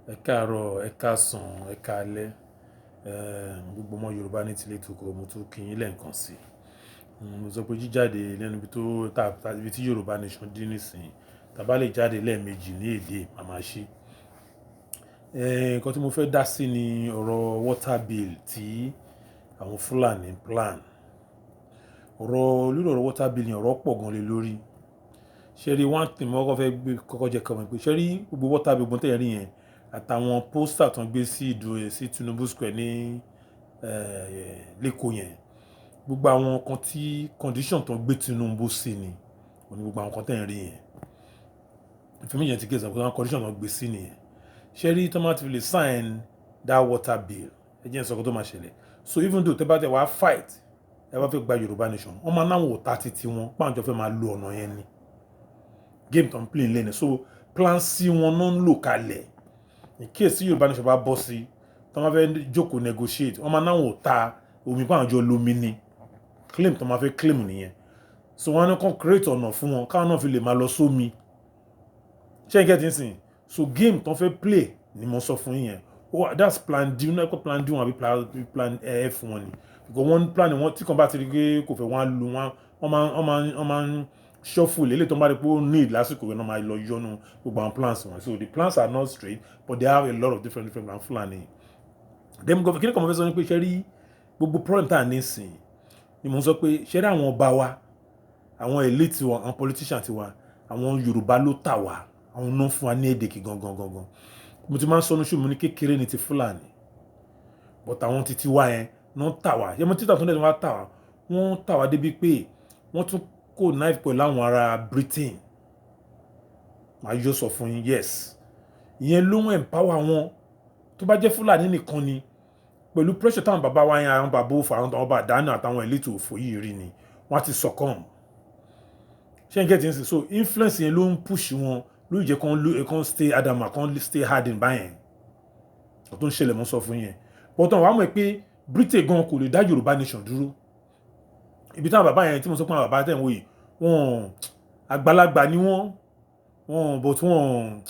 Ẹ káàárọ̀, ẹ̀ káàsán, ẹ̀ káalẹ́. Gbogbo ọmọ Yorùbá ní tilé toko, mo tún kí yín lẹ́ẹ̀kan sí. Mo sọ pé jíjáde lẹ́nu ibi tó ta ibi tí Yorùbá Nation dé nísìnyí, tí a bá lè jáde lẹ́ẹ̀mejì ní èdè, màá máa ṣe. Nǹkan tí mo fẹ́ dá sí ni ọ̀rọ̀ water bill tí àwọn Fúlàní plan. Ọ̀rọ̀ lórí ọ̀rọ̀ water bill yẹn, ọ̀rọ̀ pọ̀ gan lé lórí. Ṣé rí, one thing mo kọ́kọ́ fẹ́ gbé kọ́kọ́ jẹ́ kí ẹ mọ̀ pé ṣé rí gbogbo water bill gbogbo tí ẹ̀ ń rí yẹn àtàwọn poster tó ń gbé sí ìdúró sí Tinubu Square ní l'Ékòó yẹn, gbogbo àwọn nǹkan tí condition tó ń gbé Tinubu sí ni, òní gbogbo àwọn nǹkan tí ẹ̀ ń rí yẹn. Ìfẹ́ yẹn ti gé ìsọ̀kò àwọn condition tó ń gbé sí nìyẹn. Ṣé rí, tí wọ́n bá ti lè sign that water bill, ẹ jẹ́ n sọ nǹkan tó máa ṣẹlẹ̀. So even though tẹ́ bá tẹ wá fight, ẹ bá fẹ́ gba Yorùbá Nation, wọ́n máa náwọn ò ta titi wọn, pé àwọn jọ fẹ́ máa lo ọ̀nà yẹn ni. Game tó ń play lẹ́nu. So plan C wọn náà ń lò kalẹ̀. In case tí Yorùbá Nation bá bọ́ sí, tí wọ́n bá fẹ́ jókòó negotiate, wọ́n máa náwọn ò ta omi, pé àwọn jọ lomi ni. Claim tó máa fẹ́ claim nìyẹn. So wọ́n á ní kàn create ọ̀nà fún wọn, káwọn náà fi lè máa lọ sómi. Ṣé ẹ get nísìnyí? So game tó ń fẹ́ play ni mo sọ fún yín yẹn. Oh, that's plan D, náà kọ́ plan D wọn àbí plan F wọn ni. Because wọ́n plan wọn tí kan bá ti rí pé kò fẹ́, wọ́n á lu wọn, wọ́n máa ń shuffle eléyìí tó ń bá rí pé ó need lásìkò yẹn náà máa lọ yọnu gbogbo àwọn plans wọn. So the plans are not straight, but they have a lot of different different plans, Fúlàní. Then kí ni kò mọ̀ fẹ́ sọ ni pé ṣé rí gbogbo problem tá à ní sìn ni mo ń sọ pé ṣé rí àwọn ọba wa, àwọn elite wa, àwọn politician tiwa, àwọn Yorùbá ló tà wá, àwọn náà fún wa ní èdè kì gangan gangan. Mo ti máa ń sọ ní ṣùgbọ́n mo ní kékeré ní ti Fúlàní, but àwọn titi wa yẹn náà tà wá. Yẹn mo títà tó ń dẹ̀ wá tà wá, wọ́n tà wá débi pé wọ́n tún connive pẹ̀lú àwọn ará Britain. Màá yọ sọ fún yín, yes, ìyẹn ló ń empower wọn. Tó bá jẹ́ Fúlàní nìkan ni, pẹ̀lú pressure táwọn bàbá wa yẹn, àwọn bàbá òfò, àwọn ọba àdánù àtàwọn elite òfò yìí rí ni, wọ́n á ti succumb. Ṣé n get it? So influence yẹn ló ń push wọn, ló jẹ́ kán stay adamant, kán stay hardened báyẹn. Ó tó ń ṣẹlẹ̀ mọ́ sọ fún yẹn, but àwọn àmọ̀ pé Britain gan kò lè dá Yorùbá Nation dúró. Ibi táwọn bàbá yẹn tí mo sọ pé àwọn bàbá tẹ̀ ń wò yìí, wọ́n àgbàlagbà ni wọ́n, but wọ́n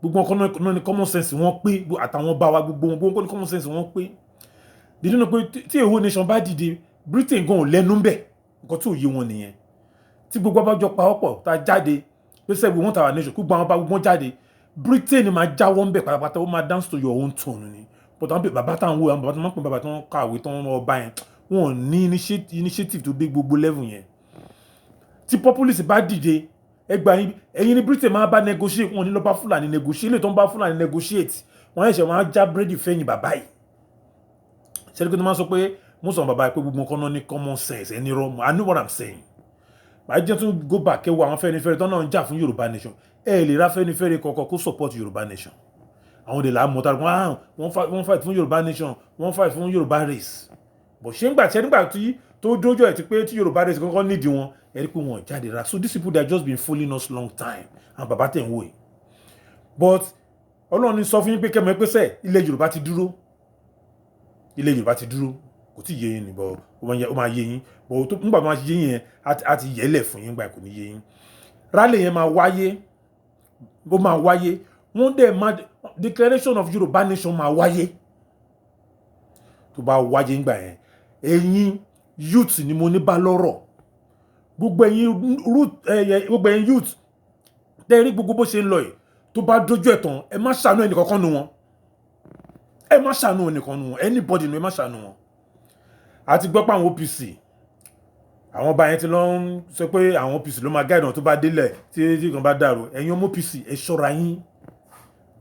gbogbo ọkọ náà ní common sense wọ́n pé, àtàwọn bá wa gbogbo wọn, gbogbo ní common sense wọ́n pé dídí náà pé tí èwo nation bá dìde, Britain gan ò lẹ́nu bẹ̀. Nǹkan tí ò yé wọn nìyẹn. Tí gbogbo abájọ pa ọ̀pọ̀ tá a jáde pé sẹ́gun wọn tàwa nation, gbogbo àwọn bá gbogbo jáde, Britain máa jáwọ́ ń bẹ̀ pátápátá. Ó máa dance to your own tune ni. But àwọn bàbá táwọn wo, àwọn bàbá tó máa ń pè bàbá tó ń kàwé tó ń ọba yẹn, wọn ò ní initiative tó dé gbogbo level yẹn. Tí populace bá dìde, ẹgbà yín, ẹ̀yin ní Britain máa bá negotiate. Wọn ní lọ bá Fúlàní negotiate. Lè tó ń bá Fúlàní negotiate, wọn ẹ̀ṣẹ̀ wọn á já búrẹ́dì fẹ́yìn bàbá yìí. Ṣẹ́ni pé tó máa ń sọ pé mo sọ bàbá yìí pé gbogbo nǹkan náà ní common sense ẹni rọ. I know what I'm saying. Màá jẹ́ tún go back kẹ́ wo àwọn Afẹ́nifẹ́re tó náà ń jà fún Yorùbá Nation. Ẹ lè ra Afẹ́nifẹ́re kọ̀ọ̀kan kó support Yorùbá Nation. Àwọn òde là á mọ̀ tá wọ́n fight fún Yorùbá Nation, wọ́n fight fún Yorùbá race, but ṣé ńgbà tí nígbà tí tó dójú ẹ̀ ti pé tí Yorùbá race kankan nídìí wọn, ẹ rí pé wọn jáde ra. So these people, they have just been fooling us long time, àwọn bàbá tẹ̀ ń wò yìí. But Ọlọ́run ní sọ fún yín pé kẹ́mọ̀ ẹ pé sẹ́ ilẹ̀ Yorùbá ti dúró, ilẹ̀ Yorùbá ti dúró. Kò tí ì yé yín ni, but ó máa yé yín. But nígbà tó máa ṣe yé yín yẹn, á ti yẹlẹ̀ fún yín gbà kò ní yé yín. Rally yẹn máa wáyé, ó máa wáyé. Wọ́n dẹ̀ máa declaration of Yorùbá Nation máa wáyé. Tó bá wáyé ńgbà yẹn, ẹ̀yin youth ni mo ní bá lọ́rọ̀. Gbogbo ẹ̀yin youth tẹ́ rí gbogbo bó ṣe ń lọ yìí, tó bá dójú ẹ̀ tán, ẹ má ṣàánú ẹnì kankan nu wọn. Ẹ má ṣàánú ẹnìkan nu wọn, anybody nu, ẹ má ṣàánú wọn. Àti gbọ́ pé àwọn OPC, àwọn ọba yẹn ti lọ ń sọ pé àwọn OPC ló máa guide wọn tó bá délẹ̀ tí kan bá dàrú. Ẹ̀yin ọmọ OPC, ẹ ṣọ́ra yín.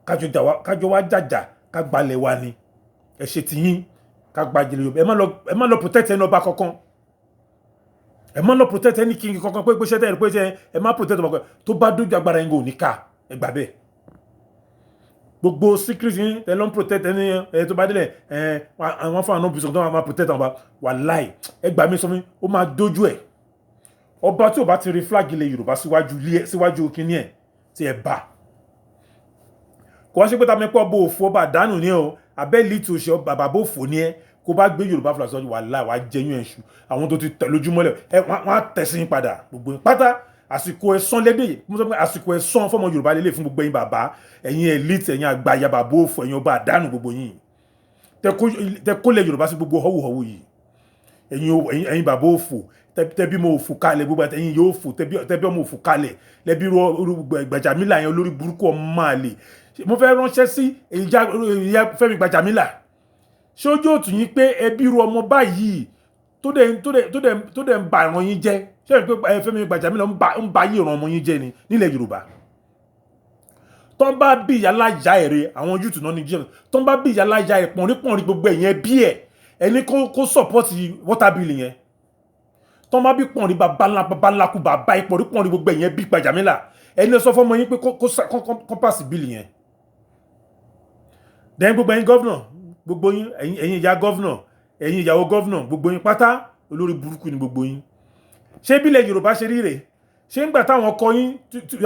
Kájọ wá jàjà ká gbalẹ̀ wa ni. Ẹ ṣe ti yín, ká gbajìlẹ̀ Yorùbá. Ẹ má lọ protect ẹni ọba kankan, ẹ má lọ protect ẹni king kankan pé ṣẹ́tẹ̀ ẹ pé ṣe ẹ má protect ọba kankan. Tó bá dójú, agbára yín kò ní ká. Ẹ gbà bẹ́ẹ̀. Gbogbo secret yín tẹ lọ ń protect ẹni ẹ, tó bá délẹ̀ ẹ, àwọn fún àwọn OPC tó máa protect àwọn ọba. Wàláì, ẹ gbà mí sọ fún mi, ó máa dójú ẹ. Ọba tí ò bá ti rí flag ilẹ̀ Yorùbá síwájú síwájú kínní ẹ̀ tí ẹ bá kò wá ṣe pé tàbí pé ọba òfò, ọba àdánù ni o, abẹ́lí tí o ṣe ọba bàbá òfò ni ẹ, kó bá gbé Yorùbá flag síwájú, wàláì, wàá jẹyún ẹ̀ṣù. Àwọn tó ti tẹ̀ lójúmọ́lẹ̀ ẹ, wọ́n á tẹ̀ sí yín padà gbogbo yín pátá. Àsìkò ẹ̀san lédè. Mo sọ pé àsìkò ẹ̀san fọmọ Yorùbá lélẹ̀ fún gbogbo ẹ̀yin bàbá, ẹ̀yin elite, ẹ̀yin àgbàyà, bàbá òfò, ẹ̀yin ọba àdánù, gbogbo yín tẹ kólẹ̀ Yorùbá sí gbogbo họ́wùhọ́wù yìí, ẹ̀yin bàbá òfò, tẹbí mo òfò kalẹ̀, gbogbo ẹ̀yin yóò fò, tẹbí ọmọ òfò kalẹ̀ lẹ́bí Gbàjàmílà yẹn, olórí burúkú, ọmọ àlè. Mo fẹ́ ránṣẹ́ sí ìyá Fẹ́mi Gbàjàmílà. Ṣé ojú òtún yín pé ẹbí ru ọmọ báyìí tó dẹ̀ ń ba ìran yín jẹ́? Ṣé ẹ pé Fẹ́mi Gbàjàmílà ń ba ayé ìran ọmọ yín jẹ́ ni nílẹ̀ Yorùbá? Tó ń bá bí ìyá láyà ẹ̀rẹ̀ àwọn youth náà ní jẹ́, tó ń bá bí ìyá láyà ẹ̀ pọ̀nrípọ̀nrí, gbogbo ẹ̀yẹn ẹbí ẹ̀ ẹni kó support water bill yẹn. Tó ń bá bí pọ̀nrí bàbá ńlá, bàbá ńlá kú bàbá ẹ̀, pọ̀nrípọ̀nrí, gbogbo ẹ̀yẹn bí Gbàjàmílà, ẹni sọ fọmọ yín pé kó pass bill yẹn. Then gbogbo ẹ̀yin governor, gbogbo yín, ẹ̀yin ìyá governor, ẹ̀yin ìyàwó governor, gbogbo yín pátá, olórí burúkú ni gbogbo yín. Ṣé bílẹ̀ Yorùbá ṣe rí rèé? Ṣé ń gbà táwọn ọkọ yín,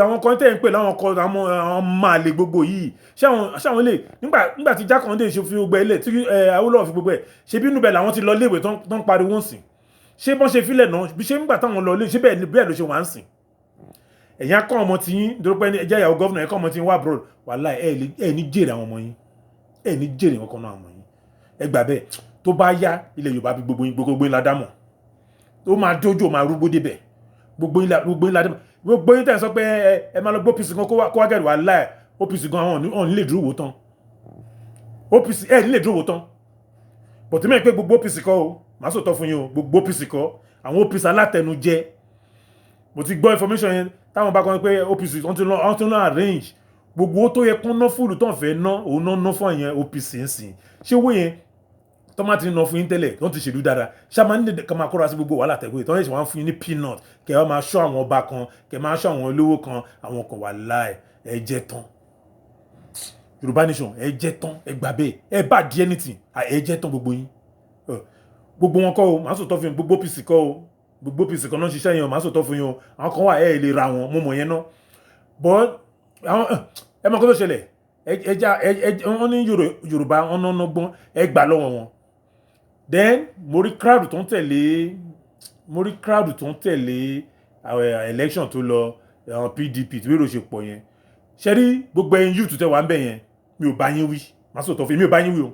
àwọn ọkọ yín tẹ̀ ń pè láwọn ọkọ, àwọn máa lè gbogbo yìí, ṣé àwọn lè nígbà tí Jákàndé ṣe fi gbogbo ẹ̀ lẹ̀, tí Awólọ́wọ̀ fi gbogbo ẹ̀ ṣe, bínú bẹ̀ làwọn ti lọ léèwé tó ń pariwo ń sìn? Ṣé bọ́n ṣe fílẹ̀ náà bí ṣé ń gbà táwọn lọ lé, ṣé bẹ́ẹ̀ ló ṣe wà ń sìn? Ẹ̀yin akọ́ ọmọ tí yín nítorí pé ẹ jẹ́ ìyàwó governor, ẹ̀kọ́ ọmọ tí yín wà abroad. Wàhálà, ẹ̀ ní jèrè àwọn ọmọ yín, ẹ̀ ní jèrè kankan náà àwọn ọmọ yín. Ẹ gbà bẹ́ẹ̀. Tó bá yá, ilẹ̀ Yorùbá bí gbogbo yín, gbogbo yín la dámọ̀. Ó máa dójú, ó máa rúgbó débẹ̀. Gbogbo yín, gbogbo yín la dámọ̀. Gbogbo yín tẹ̀ sọ pé ẹ máa lọ gbé OPC kan kó wá gẹ̀rù, wàhálà ẹ̀, OPC gan, àwọn ò ní lè dúró wò tán. OPC ẹ̀ ní lè dúró wò tán. Bọ̀tí mẹ́rin pé gbogbo OPC kọ́ o, màá sòtọ́ fún yín o, gbogbo OPC kọ́. Àwọn OPC alátẹnujẹ, mo ti gbọ́ information yẹn táwọn bá kọ́ pé OPC wọ́n ti lọ arrange gbogbo owó tó yẹ kún ná fúlù tó ń fẹ́ ná, òun ná ná fún àyẹn OPC ń sìn. Ṣé owó yẹn tó máa ti ná fún yín tẹ́lẹ̀ tó ti ṣèlú dáadáa, ṣá máa ń ká máa kóra sí gbogbo wàhálà tẹ̀wé tó ń ṣe wọ́n fún yín ní peanut, kẹ́ ẹ máa ṣọ́ àwọn ọba kan, kẹ́ máa ṣọ́ àwọn olówó kan, àwọn kan? Wà láì ẹ jẹ́ tán. Yorùbá nation, ẹ jẹ́ tán. Ẹ gbà bẹ́ẹ̀. Ẹ bá di anything, ẹ jẹ́ tán, gbogbo yín. Gbogbo wọn kọ́ o, màá sòtọ́ fún yín. Gbogbo OPC kọ́ o, gbogbo OPC kan náà ṣiṣẹ́ yẹn o, màá sòtọ́ fún yín o. Àwọn kan wà, ẹ lè ra wọn, mo mọ̀ yẹn ná. But àwọn ẹ mọ̀ kó tó ṣẹlẹ̀, ẹja ẹ wọ́n ní Yorùbá wọn náà gbọ́n, ẹ gbà lọ́wọ́ wọn. Then mo rí crowd tó ń tẹ̀lé election tó lọ, àwọn PDP tí wérò ṣe pọ̀ yẹn. Ṣe rí gbogbo ẹ̀yin youth tẹ́ wà ń bẹ̀ yẹn, mi ò bá yín wí, màá sọ̀tọ̀ fún yín, mi ò bá yín wí o.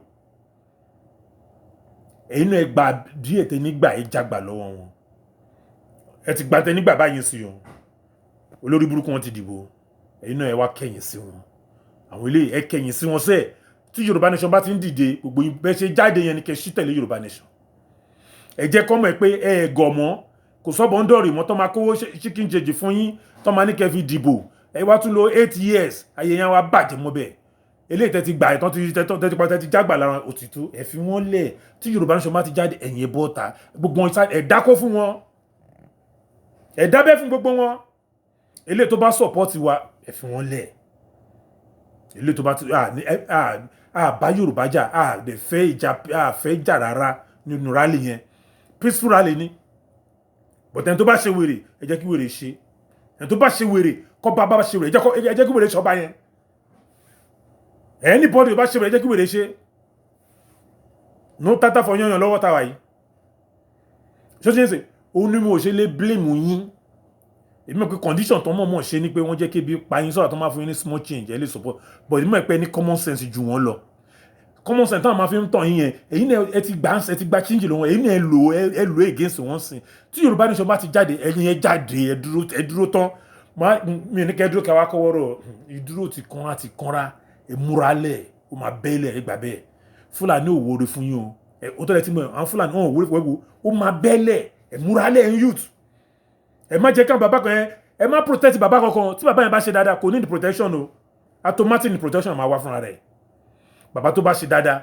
Ẹ̀yin náà, ẹ gba díẹ̀ tẹ́ nígbà, ẹ jágbà lọ́wọ́ wọn. Ẹ ti gba tẹ́ nígbà báyìí sí o. Olórí burúkú wọn ti dìbò. Ẹ̀yin náà, ẹ wá kẹ̀yìn sí wọn. Àwọn ilé, ẹ kẹ̀yìn sí wọn sẹ́ẹ̀. Tí Yorùbá nation bá ti ń dìde, gbogbo yín bẹ́ẹ̀ ṣe jáde yẹn ni kẹ́ ṣí tẹ̀lé Yorùbá nation. Ẹ jẹ́ kọ́mọ̀ ẹ pé ẹ gọ̀ mọ́, kò sọ́bọ̀ ń dọ̀rì mọ́ tó máa kówó chicken change fún yín, tó máa ní kẹ́ fi dìbò. Ẹ wá tún lo 8 years, ayé yẹn wá bàjẹ́ mọ́ bẹ́ẹ̀. Eléyìí tẹ́ ti gbà ẹ̀ tán, ti tẹ́ ti pa, tẹ́ ti jágbà lára òtítọ́, ẹ fi wọ́n lẹ̀. Tí Yorùbá nation bá ti jáde, ẹ̀yìn bọ́ta, gbogbo wọn, ẹ dákó fún wọn, ẹ dábẹ́ fún gbogbo wọn. Eléyìí tó bá support wa, ẹ fi wọ́n lẹ̀. Eléyìí tó bá ti à bá Yorùbá jà, à lè fẹ́ ìjà, à fẹ́ jà rárá nínú rally yẹn. Peaceful rally ni. But ẹni tó bá ṣe wèrè, ẹ jẹ́ kí wèrè ṣe. Ẹni tó bá ṣe wèrè, kọ́ bá bá ṣe wèrè, ẹ jẹ́ kí wèrè ṣọba yẹn. Anybody bá ṣe wèrè, ẹ jẹ́ kí wèrè ṣe. No tata for yanyan lọ́wọ́ tàwa yìí. Ṣó ṣe ń sè òun ni mo ṣe lè blame yín. Èmi mọ̀ pé condition tó mọ̀ mọ̀ ṣe ni pé wọ́n jẹ́ kébi pa yín sọ̀rọ̀, tó máa fún yín ní small change, ẹ lè support. But èmi mọ̀ pé ní common sense ju wọ́n lọ. Common sense táwọn máa fi ń tàn yín yẹn, èyí náà, ẹ ti gbà, ẹ ti gba change lọ́wọ́, èyí náà, ẹ lò, ẹ lò against wọ́n sìn. Tí Yorùbá nation bá ti jáde, ẹ̀yin ẹ jáde, ẹ dúró, ẹ dúró tán. Mi ní kẹ́ dúró kẹ́ wá kọ́wọ́rọ̀. Ìdúró ti kanra, ti kanra. Ẹ múra lẹ̀, ó máa bẹ́ẹ̀lẹ̀. Ẹ gbà bẹ́ẹ̀. Fúlàní ò wọre fún yín o. Ẹ ó tọ́lẹ̀ tí mo àwọn Fúlàní wọn ò wọre fún ẹ. Wo, ó máa bẹ́ẹ̀lẹ̀. Ẹ múra lẹ̀, ẹ youth. Ẹ má jẹ́ káwọn bàbá kan yẹn, ẹ má protect bàbá kankan. Tí bàbá yẹn bá ṣe dáadáa, kò need protection o. Automatic ni protection máa wá fúnra rẹ̀. Bàbá tó bá ṣe dáadáa,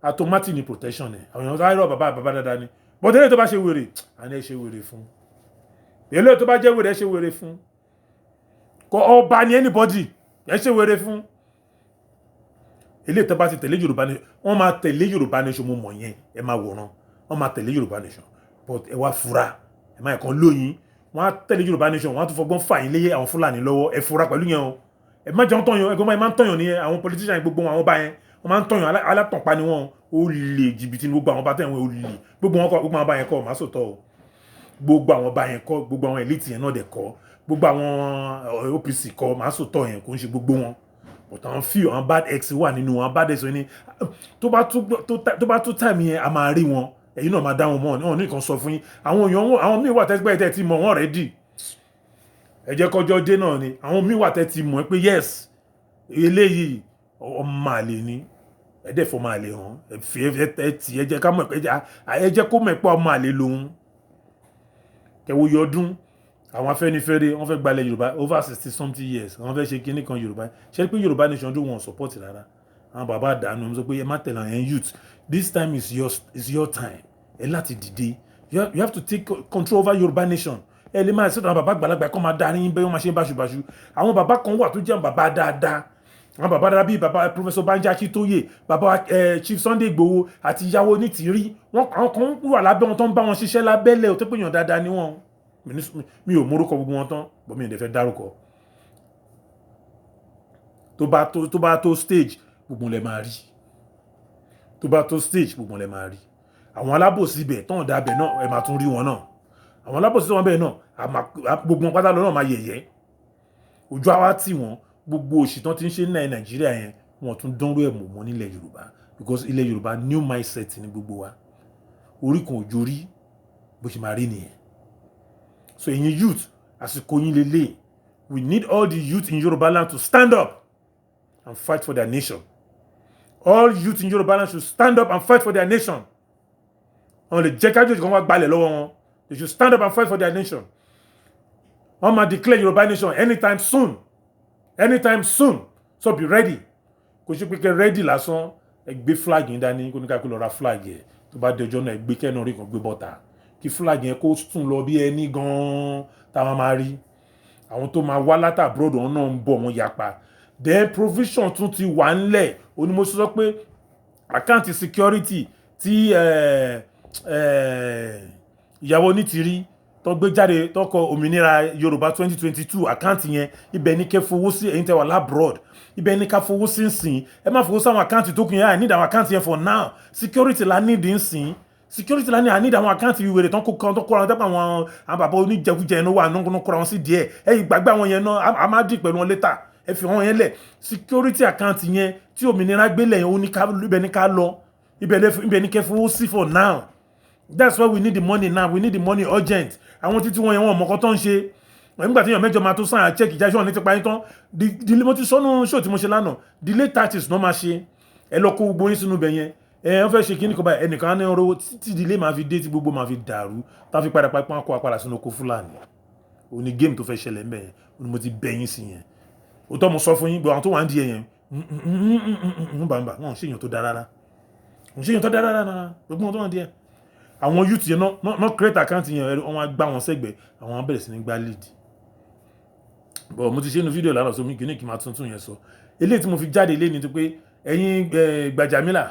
automatic ni protection ẹ̀. Àwọn èèyàn sáré rọ bàbá, bàbá dáadáa ni. But eléyìí tó bá ṣe wèrè, àní ẹ ṣe wèrè fún. Eléyìí tó bá jẹ́ wèrè, ẹ ṣe wèrè fún. Kọ ọba ni anybody, ẹ ṣe wèrè fún. Eléyìí tó bá ti tẹ̀lé Yorùbá nation, wọ́n máa tẹ̀lé Yorùbá nation. Mo mọ̀ yẹn. Ẹ máa wòran, wọ́n máa tẹ̀lé Yorùbá nation. But ẹ wá fura, ẹ máa kàn lóyún. Wọ́n á tẹ̀lé Yorùbá nation, wọ́n á tún fọgbọ́n fà yín lé àwọn Fúlàní lọ́wọ́. Ẹ fura pẹ̀lú yẹn o. Ẹ má jẹun tọ̀yàn, ẹgbẹ́ máa ń tọ̀yàn nìyẹn. Àwọn politician, gbogbo wọn, àwọn ọba yẹn, wọ́n máa ń tọ̀yàn. Alátọ̀npa ni wọ́n. Ó lè jìbìtì ní gbogbo àwọn ọba tẹ̀wọ̀n. Ó lè gbogbo wọn kọ́, gbogbo àwọn ọba yẹn kọ́, màá sòtọ́ o. Gbogbo àwọn ọba yẹn kọ́, gbogbo àwọn elite yẹn náà dẹ̀ kọ́. Gbogbo àwọn OPC kọ máa sòtọ̀ yẹn, kò ń ṣe gbogbo wọn, but àwọn few, àwọn bad eggs wà nínú wọn. Bad eggs ní tó bá tó time yẹn, a máa rí wọn, ẹ̀yin náà máa dá wọn mọ̀. Wọn ní nǹkan sọ fún yín. Àwọn èèyàn wọn, àwọn míì wà tẹ́gbẹ́ tẹ́ ti mọ̀ wọ́n ready. Ẹ jẹ́ kọjọ́ dé náà ni. Àwọn míì wà tẹ́ ti mọ̀ pé yes, eléyìí ọmọ àlè ni. Ẹ dẹ̀ fọmọ àlè hàn, ẹ fi ẹ tì, ẹ jẹ́ ká mọ̀, ẹ jẹ́ kó mọ̀ pé ọmọ àlè lòun. Kẹwo yọdún àwọn Afẹ́nifẹ́re, wọ́n fẹ́ gbalẹ̀ Yorùbá over 60 something years. Wọ́n fẹ́ ṣe kinní kan Yorùbá. Ṣe pé Yorùbá nation dún, wọn support rárá. Àwọn bàbá àdánù wọ́n sọ pé ẹ má tẹ̀lé àwọn youth. This time is your time. Ẹ láti dìde. You have to take control over Yorùbá nation. Ẹ lè máa ṣètò àwọn bàbá àgbàlagbà kọ́ máa darí yín bẹ́ẹ̀, wọ́n máa ṣe báṣubàṣu. Àwọn bàbá kan wà tó jẹ́ àwọn bàbá dáadáa, àwọn bàbá dáadáa bíi bàbá Professor Banji Akíntóyè, bàbá Chief Sunday Igboho àti ìyàwó Onítìrí wọn. Àwọn kan wà lábẹ́ wọn tó ń bá wọn ṣiṣẹ́ lábẹ́lẹ̀ tó pé yàn dáadáa ni wọ́n. Mi ò mórúkọ gbogbo wọn tán bọ́, mi ò dẹ̀ fẹ́ dárúkọ. Tó bá tó stage, gbogbo lẹ máa rí. Tó bá tó stage, gbogbo lẹ máa rí. Àwọn alábòsí ibẹ̀ tán ọ̀dà ibẹ̀ náà, ẹ máa tún rí wọn náà. Àwọn alábòsí tó wọn bẹ́ẹ̀ náà, gbogbo wọn pátá lọ náà máa yẹ̀yẹ́ ojú àwa tì wọ́n. Gbogbo òṣì tán ti ń ṣe ní Nàìjíríà yẹn, wọn tún dánrú ẹ̀ mọ̀ mọ́ nílẹ̀ Yorùbá, because ilẹ̀ Yorùbá, new mindset ní gbogbo wa. Orí kan òjò rí bó ṣe máa rí nìyẹn. So ẹ̀yin youth, àsìkò yín lélẹ̀. We need all the youth in Yoruba land to stand up and fight for their nation. All youth in Yoruba land should stand up and fight for their nation. Wọn lè jẹ́ kájọ́jì kan wá gbalẹ̀ lọ́wọ́ wọn. They should stand up and fight for their nation. Wọ́n máa declare Yoruba nation anytime soon, anytime soon, so be ready. Kò ṣe pé kẹ́ ready lásán, ẹ gbé flag yín dání. Kó ní ká kó lọ ra flag yẹn. Tó bá dé ọjọ́ náà, ẹ gbé kẹ́nu orí kan gbé bọ́ta, kí flag yẹn kó sùn lọ bí ẹni gan-an táwọn máa rí. Àwọn tó máa wá láti abroad, wọn náà ń bọ̀, wọ́n yapa. Then provision tún ti wà ńlẹ̀. Onímọ̀ sọ pé account security tí ìyàwó Onítìrí tó gbé jáde, tó kọ òmìnira Yorùbá 2022, account yẹn, ibẹ̀ ní kẹ́ fowó sí. Ẹ̀yin tẹ́ wà l'abroad, ibẹ̀ ní ká fowó sí nsìn. Ẹ má fowó sáwọn account tó kù yẹn. I need àwọn account yẹn for now. Security la need nsìn, security la ní. I need àwọn account ìwèrè tán kó kan tó kóra wọn tẹ́pọ̀. Àwọn bàbá oníjẹkújẹ yẹn wà nínú kóra wọn sí díẹ̀. Ẹ ìgbàgbé àwọn yẹn náà, a máa dì pẹ̀lú wọn later. Ẹ fi wọn yẹn lẹ̀. Security account yẹn tí òmìnira gbélé yẹn, ó ní ká ibẹ̀ ní ká lọ, ibẹ̀ ní kẹ́ fowó sí for now. That's why we need the money now. We need the money urgent. Àwọn títí wọn yẹn, wọn mọ̀kọ́ tó ń ṣe. Nígbà tí èèyàn 8 máa tó sign check ìjà ìṣọ́ ní ti parí tán. Mo ti sọ́nù show tí mo ṣe lánàá, delay tactics náà máa ṣe. Ẹ lọ kó gbogbo yín sínú ibẹ̀ yẹn. Ẹ wọ́n fẹ́ ṣe kíní kan báyìí, ẹnìkan á ní ọrọ̀ títí delay máa fi dé, tí gbogbo máa fi dàrú, tá fi padà pápá kó apàdà sínú oko Fúlàní. Òní ni game tó fẹ́ ṣẹlẹ̀ ńbẹ̀ yẹn. Òní mo ti bẹ̀ yín sí yẹn. Òótọ́ mo sọ fún yín, gbogbo àwọn tó wà ń di ẹ̀yẹn ń bàǹbà, wọn ò ṣèyàn tó dáa rárá, wọn ò ṣèyàn tó dáa rárá. Gbogbo wọn tó wà ń di ẹ̀, àwọn youth yẹn náà create account yẹn, wọ́n á gbá wọn sẹ́gbẹ̀ẹ́, àwọn á bẹ̀rẹ̀ sí ní gbá lead. But mo ti ṣe inú fídíò lánàá, so mi kì í ní kí n máa tuntun yẹn sọ. Eléyìí tí mo fi jáde lé ní pé ẹ̀yin Gbàjàmílà,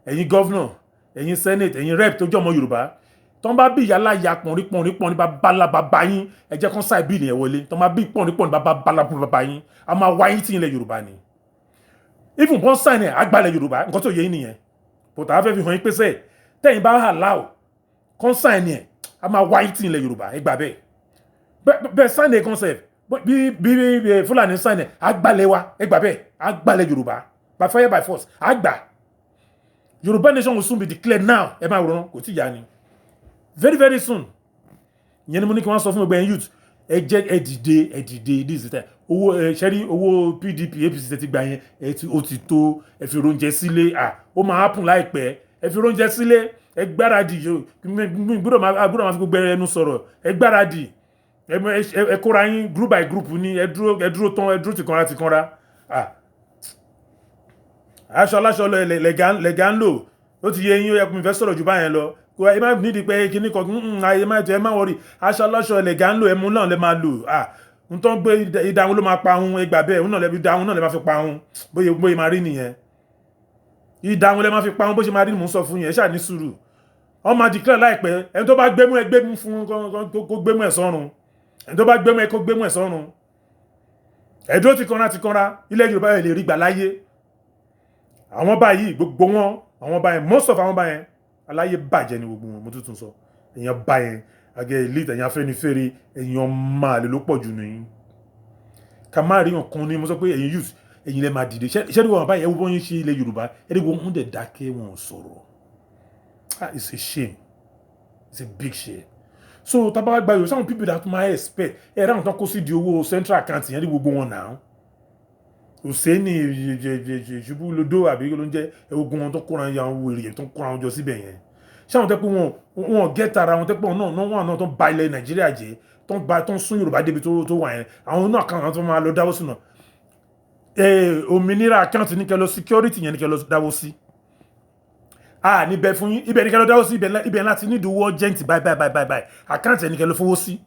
ẹ̀yin governor, ẹ̀yin senate, ẹ̀yin rep tó jẹ́ ọmọ Yorùbá, tó ń bá bí ìyálà ya pọ̀nrí pọ̀nrí pọ̀nrí bá bala bàbá yín, ẹ jẹ́ kán sáì bill yẹn wọlé. Tó ń bá bí pọ̀nrí pọ̀nrí bá bala bàbá yín, a máa wá yín tí ilẹ̀ Yorùbá ni. Even bọ́n sign ẹ̀, àgbàlẹ̀ Yorùbá. Nǹkan tó yẹ yín nìyẹn, but àwọn fẹ́ fi hàn yín pé sẹ́ẹ̀ tẹ́yìn bá allow kán sign ẹ̀, a máa wá yín tí ilẹ̀ Yorùbá. Ẹ gbà bẹ́ẹ̀ bẹ́ẹ̀ sign ẹ̀ concept bí Fúlàní sign ẹ̀, àgbàlẹ̀ wa. Ẹ gbà bẹ́ẹ̀, àgbàlẹ̀ Yorùbá by fire by force. Àgbà Yorùbá nation will soon be declared now. Ẹ máa wòran, kò tí yá ni, very very soon. Ìyẹn ni mo ní kí wọ́n sọ fún gbogbo ẹ̀yin youth. Ẹ jẹ́ ẹ dìde, ẹ dìde. This is the time. Owó ẹ ṣẹ́rí, owó PDP, APC ti gbà yẹn, ẹ ti ó ti tó. Ẹ fi oúnjẹ sílé. À ó máa happen láìpẹ́. Ẹ fi oúnjẹ sílé, ẹ gbáradì. Gbọ́dọ̀ máa fi gbogbo ẹnu sọ̀rọ̀. Ẹ gbáradì, ẹ kóra yín group by group ní. Ẹ dúró, ẹ dúró tán, ẹ dúró tìkanra tìkanra. Aṣọ aláṣọ lẹ̀gá ń lò. Ó ti yé yín. Ó yẹ kó mi fẹ́ sọ̀rọ̀ jù báyẹn lọ. Kò ẹ má nídìí pé kíní kan ayé má ẹ má worry. Aṣọ aláṣọ lẹ̀gá ń lò, ẹmu náà lẹ máa lò. N tó ń gbé ìdáhùn ló máa pa òun. Ẹgbà bẹ́ẹ̀, òun náà lẹ ìdáhùn náà lẹ máa fi pa òun. Bóyá máa rí nìyẹn. Ìdáhùn lẹ máa fi pa òun. Bó ṣe máa rí ni mò ń sọ fún yẹn. Ẹ ṣáà ní sùúrù. Wọ́n máa declare láìpẹ́. Ẹni tó bá gbémú, ẹ gbémú fún, kó gbémú ẹ̀ sọ́run. Ẹni tó bá gbémú ẹ, kó gbémú ẹ̀ sọ́run. Ẹ̀dúró ti kanra ti kanra. Ilẹ̀ Yorùbá ẹ̀ lè rí gbà láyé. Àwọn báyìí, gbogbo wọn, àwọn báyẹn, most of àwọn báyẹn, aláyé bàjẹ́ ni gbogbo wọn. Mo tuntun sọ, èèyàn báyẹn. Àgẹ́ elite, ẹ̀yin Afẹ́nifẹ́re, ẹ̀yin ọmọ àlè ló pọ̀ jù nìyí. Ká má rí nǹkan ní mo sọ pé ẹ̀yin youth, ẹ̀yin lẹ máa dìde. Ṣé wọn báyìí, ẹ wo bọ́n yín ṣe ilẹ̀ Yorùbá, ẹ rí wọn dẹ̀ dákẹ́, wọn sọ̀rọ̀. Ah, it's a shame, it's a big shame. So tá a bá gba Yorùbá, some people that máa expect ẹ ráhùn tán kó sí di owó central account yẹn, rí gbogbo wọn náà. Hùsẹ́nì ṣubú lodó àbí ló ń jẹ́ ogun wọn tó kóra ya wèrè tó kóra wọn jọ síbẹ̀ yẹn. Ṣé àwọn tẹ́ pé wọn get ara wọn, tẹ́ pé wọn náà wọn náà tó ń ba ilẹ̀ Nàìjíríà jẹ́, tó ń ba, tó ń sún Yorùbá débi tó wà yẹn, àwọn náà kan àwọn tó máa lọ dáwọ́ sínú òmìnira account ní kẹ́ lọ, security yẹn ní kẹ́ lọ dáwọ́ sí. A níbẹ̀ fún yín, ibẹ̀ ní kẹ́ lọ dáwọ́ sí. Ibẹ̀ láti ní ìdíwọ́ urgent. Bye bye bye bye bye. Account yẹn ní kẹ́ lọ fowó sí.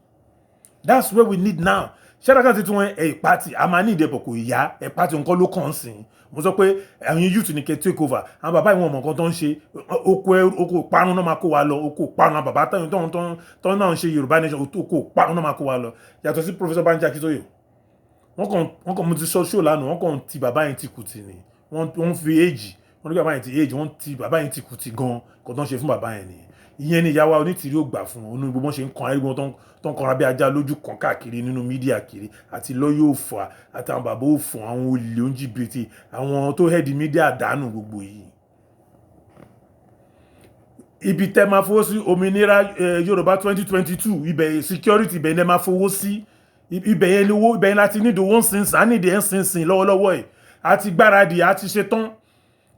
That's where we need now. Ṣé account tí wọ́n ẹ̀ ìpàtì a máa ní ìdẹ̀bọ̀ kò yá ẹ̀ pàtì nǹkan ló kàn sí. Mo sọ pé ẹ̀yin youth ní kẹ́ take over. Àwọn bàbá ìwọ̀n ọmọ nǹkan tó ń ṣe, oko parun náà máa kó wa lọ, oko parun. Àwọn bàbá tó náà ń ṣe Yorùbá nation, oko parun náà máa kó wa lọ. Yàtọ̀ sí Professor Banji Akíntóyè, wọ́n kàn mo ti sọ ṣó lánàá, wọ́n kàn ti bàbá yẹn ti kùtì ni. Wọ́n fi éèjì wọ́n ní bàbá yẹn ti éèjì, wọ́n ti bàbá yẹn ti kùtì gan. Kò tó ń ṣe fún bàbá yẹn nìyẹn. Ìyẹn ni ìyàwó Onítìrí ò gbà fún un. Gbogbo wọn ṣe ń kan ayé tó ń kanra bí ajá lójú kan káàkiri nínú media kiri, àti lọ́yọ̀ òfò, àtàwọn bàbá òfò, àwọn olè oníjìbìtì, àwọn tó head media dànù gbogbo yìí. Ibi tẹ́ máa fowó sí, òmìnira Yorùbá 2022, ibẹ̀ security, ibẹ̀ ni ẹ máa fowó sí. Ibẹ̀ yẹn lówó, ibẹ̀ yẹn láti nídìí owó ń sin sàn, nídìí ẹ̀ ń sin sin lọ́wọ́lọ́wọ́ ẹ̀. A ti gbáradì, a ti ṣe tán.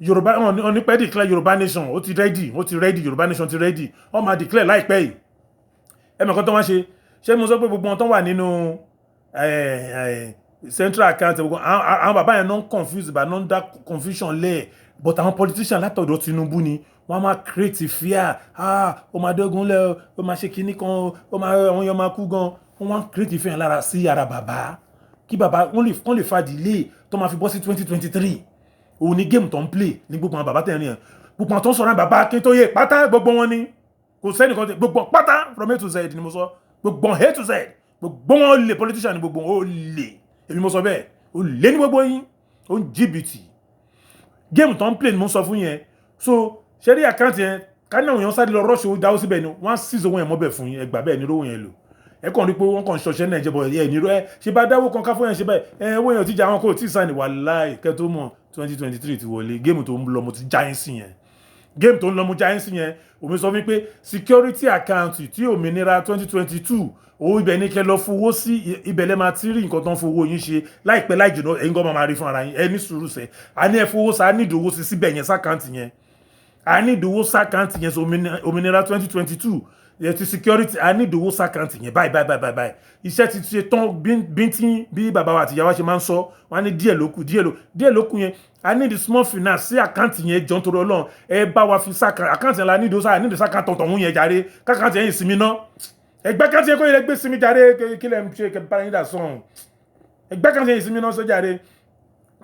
Yorùbá wọn ní pẹ́ declare Yorùbá nation. Ó ti ready, ó ti ready. Yorùbá nation ti ready, wọ́n máa declare láìpẹ́ yìí. Ẹ mọ̀ kan tó wá ṣe. Ṣé mo sọ pé gbogbo wọn tó wà nínú central account, gbogbo àwọn bàbá yẹn náà ń confuse, bá náà ń dá confusion lẹ̀, but àwọn politician látọ̀dọ̀ Tinubu ni wọ́n máa create fear. Ah, ó máa dógun lẹ́, ó máa ṣe kinní kan, ó máa, àwọn èèyàn máa kú gan. Wọ́n wá create fear lára sí ara bàbá, kí bàbá wọ́n lè fa delay tó máa fi bọ́ sí 2023. Òun ni game tó ń play ní gbogbo àwọn bàbá tẹ̀ ní yẹn. Gbogbo àwọn tó ń sọ̀rọ̀ àwọn bàbá Akíntóyè pátá, gbogbo wọn ni, kò sẹ́nìkan, gbogbo pátá from A to Z ni mo sọ, gbogbo A to Z, gbogbo wọn lè politician ni, gbogbo wọn ó lè. Èmi mo sọ bẹ́ẹ̀, ó lé ní gbogbo yín, ó ń jìbìtì. Game tó ń play ni mo sọ fún yẹn. So ṣe rí account yẹn, ká ní àwọn èèyàn sáré lọ rush owó dáwó síbẹ̀ ni, wọ́n á seize owó yẹn mọ́bẹ̀ fún yín. Ẹgbà bẹ́ẹ̀ ni rówó yẹn lò. Ẹ kàn rí pé wọ́n kàn ń ṣọṣẹ́ náà jẹ́bọ̀ ẹ̀ ní ẹ ṣe bá dáwó kan ká fún yẹn ṣe báyìí, ẹ owó yẹn ò tí jà, àwọn kò tí ì sign. Wàláì, kẹ́ tó mọ̀, 2023 ti wọlé. Game tó ń lọ, mo ti já yín sí yẹn. Game tó ń lọ, mo já yín sí yẹn. Òmi sọ fún mi pé security account tí òmìnira 2022 owó, ibẹ̀ ní kẹ́ lọ fowó sí. Ibẹ̀ lẹ́ máa ti rí nǹkan tó ń fowó yín ṣe láìpẹ́ láì jìnnà. Ẹ̀yin gan máa rí fún ara yín. Ẹ ní sùúrù sẹ́. A ní ẹ fowó sa, a ní ìdòwó sí síbẹ̀ yẹn, s'account yẹn. A ní ìdòwó s'account yẹn. So òmìnira 2022 ti security, a ní ìdòwó s'account yẹn báyìí báyìí báyìí báyìí. Iṣẹ́ ti ṣe tán bíntín. Bí bàbá wa àti ìyá wa ṣe máa ń sọ, wọn á ní díẹ̀ lókù, díẹ̀ ló díẹ̀ lókù yẹn. A ní the small finance sí account yẹn. Jọ nítorí Ọlọ́run, ẹ bá wa fi s'account yẹn la ní ìdòwó sáà, ní ìdòwó s'account tọ̀tọ̀ yẹn jàre. K'account yẹn ìsinmi náà, ẹgbẹ́ kan tí ẹ kó yẹ gbé sinmi jàre. Kí lẹ̀ ń ṣe kẹ bára yín dà sọ̀hún? Ẹgbẹ́ kan tí ẹ ìsinmi náà sọ jàre.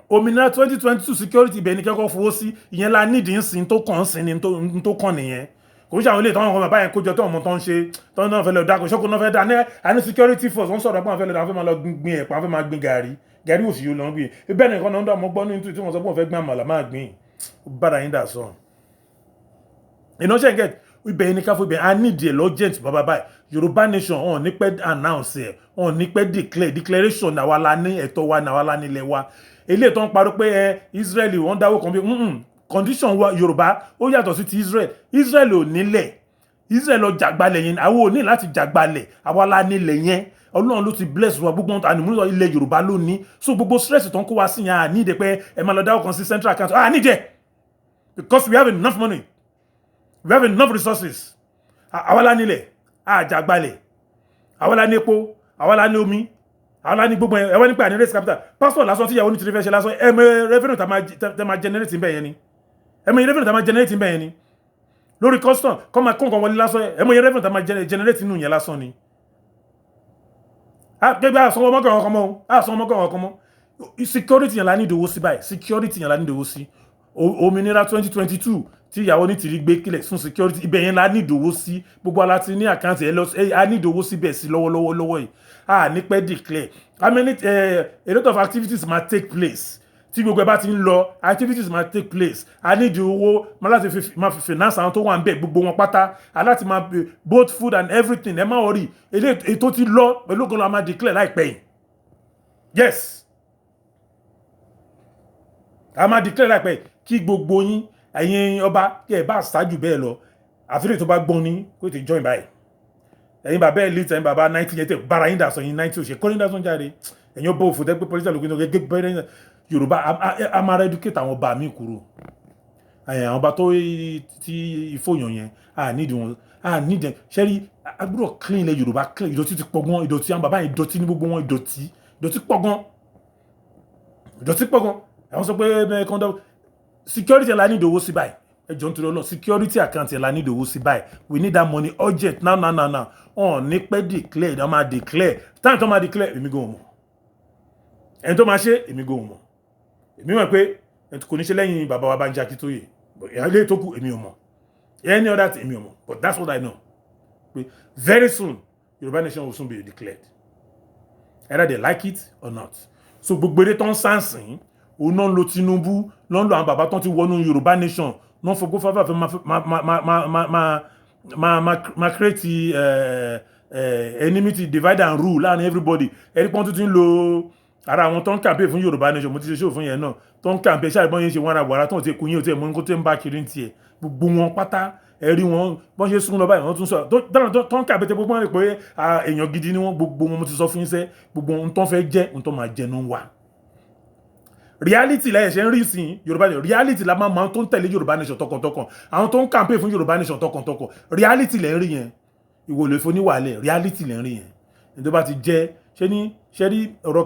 Òmìnira 2022 security, ibẹ̀ ní kẹ́kọ̀ọ́ fowó sí. Ìyẹn la nídìí ń sin tó kàn ń sin ní tó kàn nìyẹn. Kò ń ṣe àwọn ilé ìtàn ọmọ bàbá yẹn kójọ tó ọmọ tó ń ṣe tó náà fẹ́ lọ dáko ṣọ́kò náà fẹ́ dá ní. Àní security force, wọ́n sọ̀rọ̀ pé àwọn fẹ́ lọ dá, àwọn fẹ́ máa lọ gbin ẹ̀pà, àwọn fẹ́ máa gbin gàrí. Gàrí òsì yóò lọ gbin ibẹ̀ nìkan náà ń dá. Ọmọ gbọ́ ní tí wọ́n sọ pé wọ́n fẹ́ gbin àmàlà, máa gbin bára yín dà sọ̀rọ̀ iná ṣe ń get. Ibẹ̀ yẹn ní káfọ́, ibẹ̀ a need ẹ̀ l'urgent bàbá báyìí. Yorùbá nation, wọn ò ní pẹ́ announce ẹ̀, wọn ò ní pẹ́ declare declaration. Àwa la ní ẹ̀tọ́ wa, àwa la nílẹ̀ wa. Eléyìí tó ń parọ́ pé ẹ Israel wọ́n dáwó kan bí condition wa Yorùbá ó yàtọ̀ sí ti Israel. Israel ò nílẹ̀, Israel lọ jàgbalẹ̀ yẹn. Àwọn ò ní láti jàgbalẹ̀, àwa la nílẹ̀ yẹn. Ọlọ́run ló ti bless wa. Gbogbo ànìmúlò ilẹ̀ Yorùbá ló ní. So gbogbo stress tó ń kó wa sí yẹn, à ní ìdẹ pé ẹ máa lọ dáwó kan sí central account, à ní ìdẹ, because we have enough money, we have enough resources. Àwa la nílẹ̀, àjàgbalẹ̀. Àwa la ní epo, àwa la ní omi, àwa la ní gbogbo ẹ. Wá nípa àní raise capital. Passport lásán tí ìyàwó ní tìrí fẹ́ ṣe lásán, ẹ mọ revenue tá máa generate níbẹ̀ yẹn ni. Ẹ mọ revenue tá máa generate níbẹ̀ yẹn ni lórí custom kọ́ máa kó nǹkan wọlé lásán. Ẹ mọ revenue tá máa generate nínú yẹn lásán ni. Gbẹgbẹ àsanwó ọmọkàn ọkàn mọ́, àsanwó ọmọkàn ọkàn mọ́. Security yẹn la ní ìdòwò sí báyìí. Security yẹn la ní ìdòwò sí. Òmìnira 2022 tí ìyàwó ní tìrí gbé kílẹ̀ fún security, ibẹ̀ yẹn la ní ìdòwò sí. Gbogbo ala ti ní account ẹ lọ, a ní ìdòwò síbẹ̀ sí lọ́wọ́lọ́wọ́ lọ́wọ́ yìí. A ní pẹ́ declare. How many, a lot of activities ma take place. Tí gbogbo ẹ bá ti ń lọ, activities máa take place. A need owó máa láti fi máa fi finance àwọn tó wà ń bẹ̀, gbogbo wọn pátá, a láti máa both food and everything. Ẹ má worry, eléyìí ètò ti lọ pẹ̀lú ògo la máa declare láìpẹ́ yìí. Yes, a máa declare láìpẹ́ yìí. Kí gbogbo yín, ẹ̀yin ọba, kí ẹ bá ṣáájú bẹ́ẹ̀ lọ, àfihàn tó bá gbọ́n ní kó tètè join báyìí. Ẹ̀yin bàbá elite, ẹ̀yin bàbá 90 yẹn, tẹ̀ bára yín dà sọ yín 90 òṣè kọ́ni dà sọ jáde. Ẹ̀yin ọba òfò tẹ́ pé politician lókè náà gẹ́gẹ́ bẹ́ẹ̀. Yorùbá, a máa educate àwọn ọba mi kúrò, àwọn ọba tó tí ìfòyàn yẹn, a nídìí wọn, a nídìí. Ṣẹ́rí, a gbọ́dọ̀ clean ilẹ̀ Yorùbá, clean. Ìdọ̀tí ti pọ̀ gan. Ìdọ̀tí àwọn bàbá yẹn, ìdọ̀tí ní gbogbo wọn. Ìdọ̀tí, ìdọ̀tí pọ̀ gan, ìdọ̀tí pọ̀ gan. Àwọn sọ pé ẹ kọ́ńdọ̀ security ẹ̀ la ní ìdòwò sí báyìí. Ẹ jọ̀ọ́, nítorí Ọlọ́run, security account ẹ̀ la ní ìdòwò sí báyìí. We need that money urgent, now now now now. Ọ̀n ní pẹ́ declare, wọ́n máa declare. Time tó máa declare, èmi gan ò mọ̀. Ẹni tó máa ṣe, èmi gan ò mọ̀. Èmi mọ̀ pé kò ní ṣe lẹ́yìn bàbá wa Bánjí Akíntóyè. Ilé tó kù, èmi ò mọ̀. Any other thing, èmi ò mọ̀, but that's what I know, pé very soon Yorùbá nation will soon be declared, either they like it or not. So gbogbo eré tó ń sáǹsìn, òun náà ń lo Tinubu, náà ń lo àwọn bàbá tó ti wọnú Yorùbá nation, náà fọgbó fáfáfẹ́ máa create enmity, divide and rule láàrin everybody. Ẹ̀rí pọ́n tó ti ń lo ara àwọn tó ń campaign fún Yorùbá nation. Mo ti ṣe show fún yẹn náà, tó ń campaign ṣáà, ìbọn yẹn ṣe wọn ara wàrà tó ń ti kú yín ò tí ẹ̀ mú nǹkan tó ń bá kiri ń tiẹ̀. Gbogbo wọn pátá, ẹ̀rí wọn bọ́n ṣe sún lọ báyìí, wọ́n tún sọ tó ń campaign tẹ gbogbo wọn rè pé èèyàn gidi ni wọ́n. Gbogbo wọn, mo ti sọ fún yín sẹ́, gbogbo ohun tó ń fẹ́ jẹ́, ohun tó máa jẹ náà wà. Reality lẹ́yìn ṣe ń rí sí Yorùbá nation. Reality la máa máa tó ń tẹ̀lé Yorùbá nation tọkàntọkàn, àwọn tó ń campaign fún Yorùbá nation tọkàntọkàn. Reality lẹ́ ń rí yẹn. Ìwò lè fún níwàlẹ̀, reality lẹ́ ń rí yẹn. Ní tó bá ti jẹ́ ṣé ní ṣé rí ọ̀rọ̀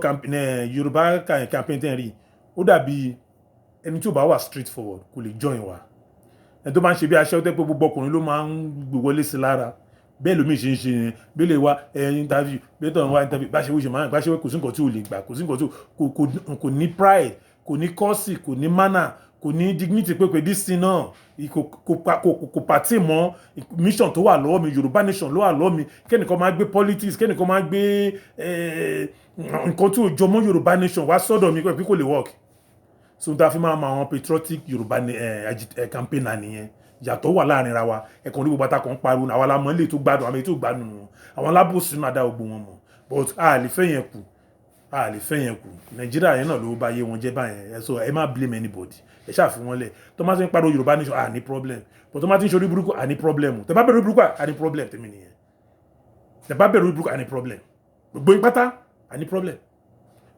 Yorùbá campaign tẹ́ ń rí, ó dàbí ẹni tí ò bá wà straight forward kò lè join wa. Ẹni tó bá ń ṣe bí aṣẹ́wó tẹ́ pé gbogbo ọkùnrin ló máa ń gbé wọlé sí lára, bẹ́ẹ̀ lómi ṣe ń ṣe yẹn. Bí lè wá ẹ interview, bí tó ń wá interview, bá ṣe wíṣe máa bá ṣe, kò sí nǹkan tí ò lè gbà, kò sí nǹkan tí kò ní pride, kò ní courtesy, kò ní manner, kò ní dignity, pé this thing náà kò pàtì mọ́ mission tó wà lọ́wọ́ mi. Yorùbá nation ló wà lọ́wọ́ mi. Kẹ́nìkan máa gbé politics, kẹ́nìkan máa gbé nǹkan tí ò jọmọ́ Yorùbá nation wá sọ́dọ̀ mi, pé kò lè work. So n ta fi máa ma àwọn patriotic Yorùbá campaigner nìyẹn. Yàtọ̀ wà láàrin ra wa. Ẹ̀kan orí gbogbo àtàkùn ń pariwo, àwa la mọ̀ ilé tó gbádùn, àwọn èyí tó gbádùn wọn, àwọn alábòsí náà dá gbogbo wọn mọ̀. But a lè fẹ́ yẹn kù, a lè fẹ́ yẹn kù. Nàìjíríà yẹn náà ló bá yé wọn jẹ́ báyẹn. Ẹ sọ, ẹ má blame anybody, ẹ ṣáà fi wọn lẹ̀. Tó má ti ń pariwo Yorùbá nation, à ní problem, but tó má ti ń ṣe orí burúkú, à ní problem. Tẹ bá bẹ̀rẹ̀ orí burúkú, à ní problem. Tèmi nìyẹn. Tẹ bá bẹ̀rẹ̀ orí burúkú, à ní problem. Gbogbo yín pátá, à ní problem.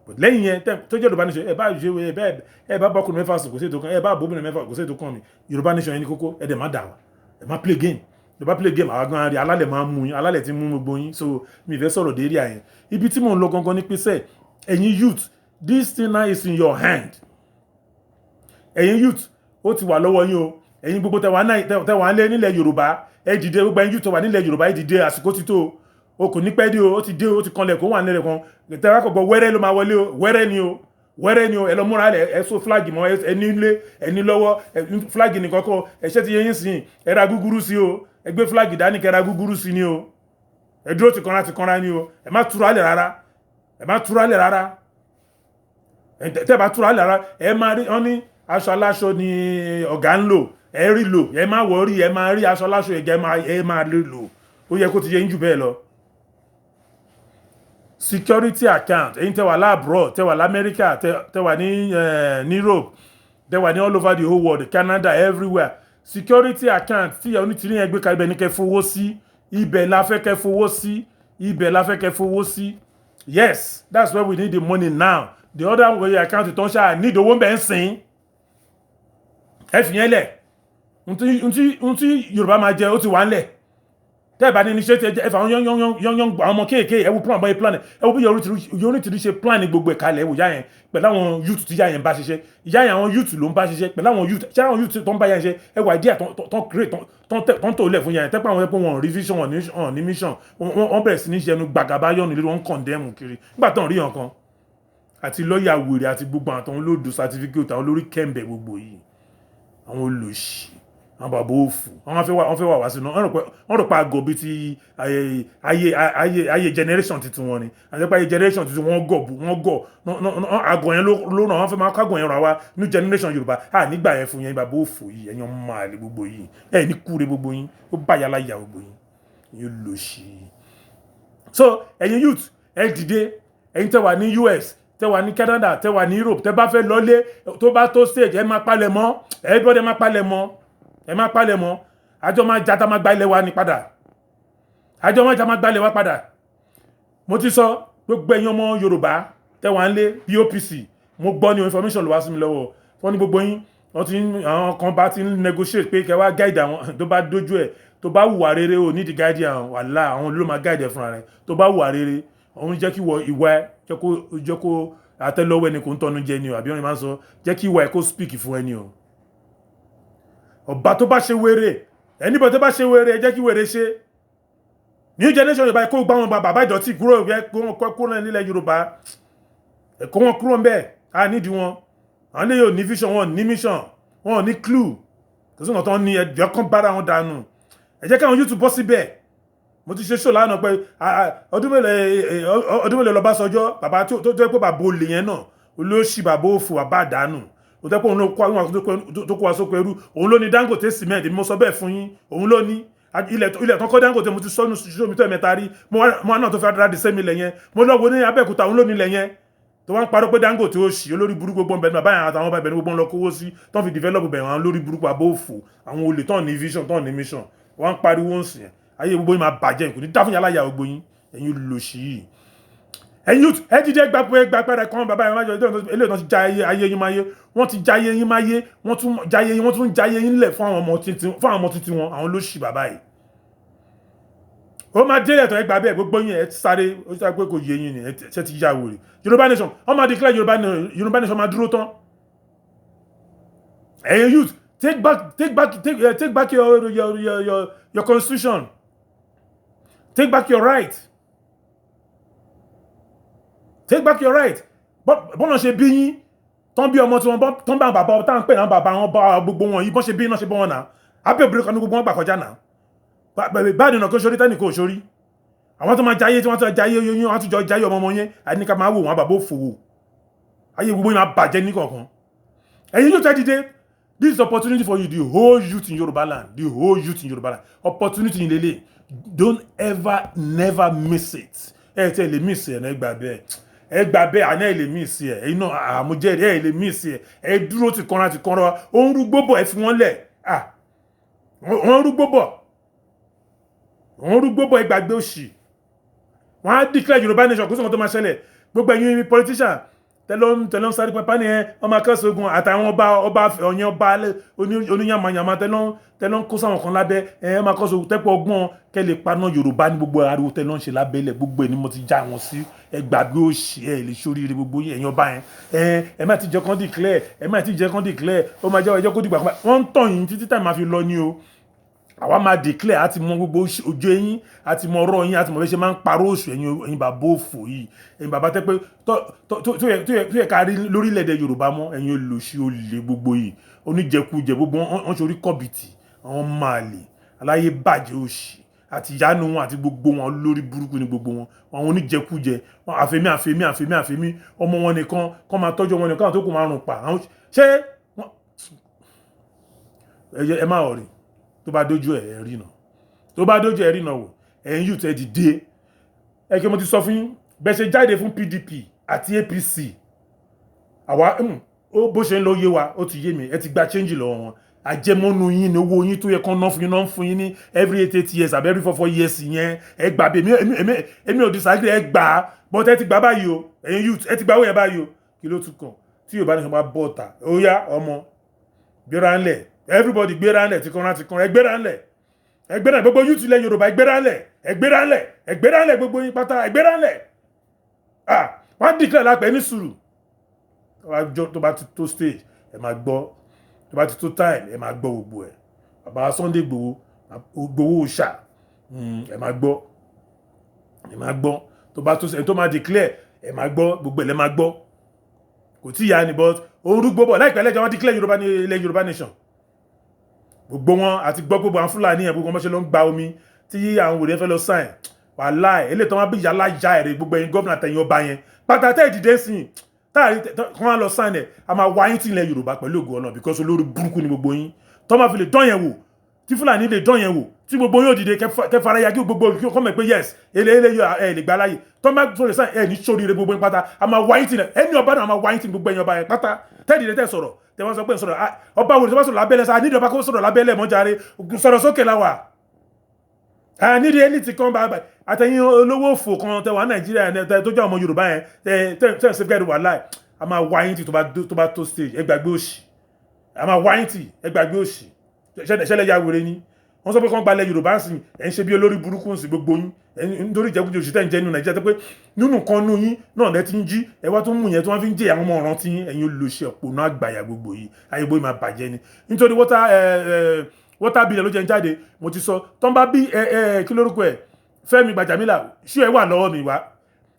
But lẹ́yìn yẹn tó jẹ́ Yorùbá nation, ẹ bá ṣe ẹ bá bọ́kùnrin 6 sùn, kò sí ètò kan. Ẹ bá bóbìnrin 6, kò sí ètò kan mi. Yorùbá nation yẹn ní kókó. Ẹ dẹ̀ má dà wá, ẹ má play game. Ẹ bá play game, àwọn gan rí alálẹ̀ máa mú yín, alálẹ̀ ti mú gbogbo yín. So mi fẹ́ sọ̀rọ̀ dé area yẹn. Ibi tí mò ń lọ gangan ní pé ẹ̀yin youth, this thing now is in your hand. Ẹ̀yin youth, ó ti wà lọ́wọ́ yín o. Ẹ̀yin gbogbo tẹwà ń lé nílẹ̀ Yorùbá, ẹ dìde. Gbogbo ẹ̀yin youth tẹwà nílẹ̀ Yorùbá, ẹ dìde. Àsìkò ti tó o, kò ní pẹ́ dé o. Ó ti dé o, ó ti kanlẹ̀ kó wà nílẹ̀ kan. Tẹwà kọ̀ gbọ́, wẹ́rẹ́ ló máa wọlé o. Wẹ́rẹ́ ni o, wẹ́rẹ́ ni o. Ẹ lọ múra lẹ̀, ẹ so flag mọ́ ẹ nílé, ẹ ní lọ́wọ́ flag nìkan kọ́. Ẹ ṣẹ́ ti yẹ yín sìn, ẹ ra gúgúrú sí o. Ẹ gbé flag dání, kẹ́ ra gúgúrú sí ni o. Ẹ dúró ti kanra ti kanra ni o. Ẹ má túra lẹ̀ rárá, ẹ má túra lẹ̀ rárá. Tẹ́ bá túra lẹ̀ rárá, ẹ má rí wọn ní aṣọ aláṣọ ni ọ̀gá ń lò. Ẹ rí lò, ẹ má wọrí, ẹ má rí aṣọ aláṣọ ẹ̀gẹ́, ẹ má rí lò. Ó yẹ kó ti yẹ yín jù bẹ́ẹ̀ lọ. Security account, ẹ̀yin tẹ́ wà l'abroad, tẹ́ wà lamẹ́ríkà, tẹ́ wà ní Europe, tẹ́ wà ní all over the whole world, Canada, everywhere, security account tí ìyá Onítìrí yẹn gbé kalẹ̀, ibẹ̀ ní kẹ́ fowó sí. Ibẹ̀ la fẹ́ kẹ́ fowó sí, ibẹ̀ la fẹ́ kẹ́ fowó sí. Yes, that's where we need the money now. The other way, account tó ń ṣáà need owó ń bẹ̀ ń sìn, ẹ fi yẹn lẹ̀. Ntí Yorùbá máa jẹ, ó ti wà ń lẹ̀. Tẹ́ ẹ bá ní ní ṣe ẹ fà àwọn young young young, àwọn ọmọ kéèké. Ẹ wo plan báyìí, plan. Ẹ wo bí Onítìrí ṣe plan gbogbo ẹ̀ka lẹ̀. Ẹ wò ìyá yẹn pẹ̀lú àwọn youth tí ìyá yẹn bá ṣiṣẹ́. Ìyá yẹn, àwọn youth ló ń bá ṣiṣẹ́. Pẹ̀lú àwọn youth, ṣé àwọn youth tó ń bá yẹn ṣe, ẹ wà idea tó ń create, tó ń tò lẹ̀ fún yẹn. Tẹ́pẹ́ àwọn ẹ̀pẹ́ wọn rí vision, wọn ní mission, wọ́n bẹ̀rẹ̀ sí ní ṣe ẹnu gbàgàbá yọ̀nù lórí wọn, condemn kiri nígbà tó ń rí nǹkan àti lọ́ọ̀yà wèrè àti gbogbo àwọn tó ń lòdù certificate, àwọn olórí kẹ́ńbẹ̀ gbogbo yìí, àwọn olòṣì. Àwọn bàbá òfò, wọ́n fẹ́ wà wá sínú, wọ́n rò pé àgọ̀ bíi ti ayé generation tuntun wọn ni, àti pé ayé generation tuntun wọn gọ̀, wọ́n gọ̀ àgọ̀ yẹn ló ràn. Wọ́n fẹ́ máa kágọ̀ yẹn ràn wá. New generation Yorùbá à nígbà yẹn fún yẹn. Bàbá òfò yìí, ẹ̀yin ọmọ àlè gbogbo yìí, ẹ̀ ní kúre gbogbo yín, ó bá yàrá ìyá gbogbo yín yóò lò sí i. So ẹ̀yin youth, ẹ dìde. Ẹ̀yin tẹ́ wà ní US, tẹ́ wà ní Canada, tẹ́ wà ní Europe, tẹ́ bá fẹ́ lọlé, tó bá tó stage, ẹ máa palẹ̀ mọ́. Everybody, ẹ máa palẹ̀ mọ́, ẹ máa palẹ̀ mọ́. Àjọ máa jata, máa gba ilẹ̀ wa ní padà. Àjọ máa jà, máa gba ilẹ̀ wa padà. Mo ti sọ, gbogbo ẹ̀yin ọmọ Yorùbá tẹ́ wà ń lé bí OPC, mo gbọ́ ní information ló wá sí mi lọ́wọ́. Wọ́n ní gbogbo yín, wọ́n ti àwọn kan bá ti ń negotiate pé kẹ́ wá guide àwọn. Tó bá dójú ẹ̀, tó bá hùwà rere, ò nídìí guide àwọn wàhálà, àwọn ló máa guide ẹ̀ fúnra rẹ̀. Tó bá hùwà rere, òun jẹ́ kí ìwà ẹ̀ jẹ́ kó àtẹ́lọ́wọ́ ẹni kò ń tọ́nu jẹ ni o, àbí wọ́n máa ń sọ, jẹ́ kí ìwà ẹ̀ kó speak fún ẹni o. Ọba tó bá ṣe wéré, ẹnibọ̀ tó bá ṣe wéré, ẹ jẹ́ kí wéré ṣe. New generation Yorùbá, kó gbá wọn bàbá ìdọ̀tí kúrò, kó wọn kúrò nílẹ̀ Yorùbá, kó wọn kúrò ńbẹ̀. A nídìí wọn. Àwọn lè yóò ní vision, wọn ní mission, wọn ní clue, kò sí nǹkan tó ń ní. Ẹjọ́ kan bára wọn dànù. Ẹ jẹ́ káwọn YouTube bọ́ síbẹ̀. Mo ti ṣe show lánàá pé ọdún mélòó lọ́básanjọ́, bàbá tó jẹ́ pé bàbá olè yẹn náà, olóṣì, bàbá òfò, bàbá àdánù, ó jẹ́ pé òun ló kó àwọn tó kó wa sóko ẹrú. Òun ló ní Dangote Cement. Mo sọ bẹ́ẹ̀ fún yín, òun ló ní ilẹ̀ tán kọ́ Dangote. Mo ti sọ́nu ṣoṣo mi tó ẹ̀mẹ́ta rí. Mo wá náà tó fẹ́ ra the same ilẹ̀ yẹn. Mo lọ wo ní Abẹ́òkúta, òun ló ní ilẹ̀ yẹn tó wá ń parọ́ pé Dangote ó ṣì. Olórí burúkú, gbogbo ọ̀bẹ bàbá yẹn àtàwọn ọba ibẹ̀ ní gbogbo ń lọ kówó sí tán fi develop bẹ̀. Àwọn lórí burúkú, àbó òfò, àwọn olè tán ní vision, tán ní mission, wọ́n ń pariwo ń sìn. Ayé gbogbo yín máa bàjẹ́, kò ní dá fún yàrá ìyá gbogbo yín, ẹ̀yin olòṣì yìí. Ẹ̀yin youth, ẹ jíjẹ́ gbà pé gbà pẹ́rẹ́ kan bàbá yẹn máa jọ. Eléyìí tán ti já ayé yín máyé, wọ́n ti já ayé yín máyé, wọ́n tún já ayé yín, wọ́n tún já ayé yín lẹ̀ fún àwọn ọmọ tuntun wọn. Àwọn olóṣì bàbá yìí, ó máa délẹ̀ tán. Ẹ gbà bẹ́ẹ̀, gbogbo yín, ẹ sáré. Ó sáré pé kò yé yín ni. Ẹ ṣe ti ya wèrè. Yorùbá nation, wọ́n máa declare Yorùbá nation, máa dúró tán. Ẹ̀yin youth, take back your constitution. Take back your right, take back your right. Bọ́nà ṣe bí yín tán, bí ọmọ tí wọ́n tán, bá bàbá tá à ń pè náà, bàbá wọn bá gbogbo wọn yìí, bọ́n ṣe bí náà ṣe bọ́ wọn náà, abẹ́ òbí kan ní gbogbo wọn gbà kọjá náà. Báyìí nà kó sórí tẹ́nì kò sórí. Àwọn tó máa jayé tí wọ́n tó jayé yín, wọ́n tún jọ jayé ọmọ ọmọ yẹn. Àní ká máa wò wọ́n, bàbá òfòwò, ayé gbogbo yín máa bàjẹ́ ní kọ̀ọ̀kan. Ẹ̀yin yóò tẹ́ dìde. This is opportunity for you, the whole youth in Yoruba land, the whole youth in Yoruba land. Opportunity in lele. Don't ever, never miss it. Ẹ tẹ́ lè miss ẹ̀ náà, ẹ gbà bẹ́ẹ̀, ẹ gbà bẹ́ẹ̀. Àná ẹ lè miss ẹ̀, ẹ̀yin náà àmújẹ́rìí, ẹ lè miss ẹ̀. Ẹ dúró ti kanra ti kanra. Ó ń rúgbó bọ̀, ẹ fi wọ́n lẹ̀. Ah, wọ́n ń rúgbó bọ̀, wọ́n ń rúgbó bọ̀. Ẹ gbàgbé òṣì. Wọ́n á declare Yorùbá nation, kó sọ̀rọ̀ tó máa ṣẹlẹ̀. Gbogbo ẹ̀yin politician tẹlọ ń sáré pápá ni ẹ, ọmọ akẹ́sọ̀gùn àtàwọn ọba ọba ọ̀yàn ọba oníyàmàyàmà tẹlọ ń kó sáwọn kan lábẹ́ ẹ, ọmọ akẹ́sọ̀gùn tẹ́pọ̀ ọgbọ́n kẹ́ lè paná Yorùbá ní gbogbo ariwo tẹlọ ń ṣe lábẹ́lẹ̀, gbogbo ẹ̀ ni mo ti já wọn sí. Ẹ gbàgbé òṣì, ẹ lè ṣoríire. Gbogbo ẹ̀yin ọba yẹn, ẹ ẹ má ti jẹ́ kán declare, ẹ má ti jẹ́ kán declare. Ó máa jẹ́ ẹjọ́ kó dìgbà kan. Wọ́n ń tàn yín títí táì máa fi lọ ní o. Àwa máa declare, àti mọ gbogbo ojú ẹ̀yin, àti mọ ọ̀rọ̀ yín, àti mọ bí ṣe máa ń parọ́ òṣù. Ẹ̀yin bàbá òfò yìí, ẹ̀yin bàbá tẹ́ pé tó yẹ ká rí lórílẹ̀‐èdè Yorùbá mọ́. Ẹ̀yin olòṣì, olè gbogbo yìí, oníjẹkújẹ gbogbo wọn, ṣorí kọ́bìtì, àwọn máàlì aláyé bàjẹ́, òṣì àti ìyanu wọn àti gbogbo wọn, lórí burúkú ni gbogbo wọn. Àwọn oníjẹkújẹ, àfẹmí, àfẹmí, àfẹmí, àfẹmí, ọmọ wọn nìkan kọ́ máa tọ́jú ọmọ nìkan, àwọn tó kù máa rùn pa. Ṣé ẹ má rí tó bá dójú ẹ̀, ẹ̀ rí nà tó bá dójú ẹ̀, rí nà wò. Ẹ̀yin youth, ẹ dìde. Ẹ kí mo ti sọ fún yín bẹ́ẹ̀ ṣe jáde fún PDP àti APC. Àwa ó bó ṣe ń lọ yé wa, ó ti yé mi. Ẹ ti gba change lọ́wọ́ wọn. Àjẹmọ́nu yín ní owó yín tó yẹ kán ná fún yín náà, fún yín ní every 8 8 years àbí every 4 4 years yẹn. Ẹ gbà bí èmi ò disagree, ẹ gbà á, but ẹ ti gbà báyìí o. Ẹ̀yin youth, ẹ ti gbà owó yẹn báyìí o. Kí ló tún kàn tí Yorùbá nation bá bọ̀ ọ̀tà? Ó yá, ọmọ gbéra ńlẹ̀. Everybody, gbéra ńlẹ̀. Tí kanra ti kanra, ẹ gbéra ńlẹ̀, ẹ gbéra. Gbogbo youth ilẹ̀ Yorùbá, ẹ gbéra ńlẹ̀, ẹ gbéra ńlẹ̀, ẹ gbéra ńlẹ̀. Gbogbo yín pátá, ẹ gbéra ńlẹ̀. Ah, wọ́n á declare lápẹ́ ní sùúrù. Tó bá ti tó stage, ẹ máa gbọ́. Tó bá ti tó time, ẹ máa gbọ́ gbogbo ẹ̀. Bàbá Sunday Igboho, Igboho ṣà, ẹ máa gbọ́, ẹ máa gbọ́. Tó bá tó, ẹ tó máa declare, ẹ máa gbọ́. Gbogbo ẹ̀ lẹ́ máa gbọ́. Kò tí ya ni, but orúgbó bọ̀ láìpẹ́ lẹ́jọ́. Wọ́n declare Yorùbá ní ilẹ̀ Yorùbá nation. Gbogbo wọn àti gbọ́, gbogbo àwọn Fúlàní yẹn, gbogbo wọn ṣe ló ń gba omi tí àwọn wèrè fẹ́ lọ sign. Wàláì, eléyìí tó wọn bí yàrá ya ẹ̀rẹ̀, gbogbo ẹ̀yin gómìnà àtẹ̀yìn ọba yẹn pátá tẹ́ ìdìde sí i táàrí kí wọ́n lọ sign ẹ̀, a máa wá yín tí ilẹ̀ Yorùbá pẹ̀lú ògùn ọ̀nà, because olórí burúkú ni gbogbo yín. Tó máa fi lè dán yẹn wò, tí Fúlàní lè dán yẹn wò, tí gbogbo yóò dìde kẹfara ya, kí gbogbo kọ́ mọ̀ pé yes, ele yóò ẹ lè gbà láàyè tó máa tó lè sign ẹ ní sóríire. Gbogbo yín pátá, a máa wá yín tí ilẹ̀ ẹni ọba náà, a máa wá yín tí gbogbo ẹ̀yin ọba yẹn pátá tẹ́ ìdìde, tẹ́ sọ̀rọ̀, tẹ́ wọ́n sọ pé sọ̀rọ̀. Ọba wo ni tó bá sọ̀rọ̀ lábẹ́lẹ̀? Sá nídìí ọba kó sọ̀rọ̀ lábẹ́lẹ̀ mọ́járe, sọ̀rọ̀ sókè la wà nídìí ẹni tí kan bá àtẹ̀yìn olówó òfò kan tẹ wà Nàìjíríà tó jẹ́ ọmọ Yorùbá yẹn, tẹ tẹ safeguard wà láì, a máa wá yín tì tó bá tó stage. Ẹ gbàgbé òṣì, a máa wá yín tì. Ẹ gbàgbé òṣì. Ṣẹlẹ̀ ya wèrè ni wọ́n sọ pé kán gbalẹ̀ Yorùbá ń sìn. Ẹ̀ ń ṣe bí olórí burúkú ń sìn gbogbo yín nítorí ìjẹkújẹ òṣì tẹ̀ ń jẹ nínú Nàìjíríà, tó pé nínú kan nú yín náà lẹ́ ti ń jí. Ẹ wá tó mú yẹn tí wọ́n fi ń jẹ àwọn ọmọ ọ̀ràn tí ẹ̀yin olóṣì ọ̀pọ̀nà àgbàyà gbogbo yìí, ayé bóyá máa bàjẹ́ ni. Nítorí water bill ló jẹ́ ń jáde. Mo ti sọ tán bá bí ẹ ẹ kí lórúkọ ẹ, Fẹ́mi Gbàjàmílà, ṣú ẹ wà lọ́wọ́ mi wá,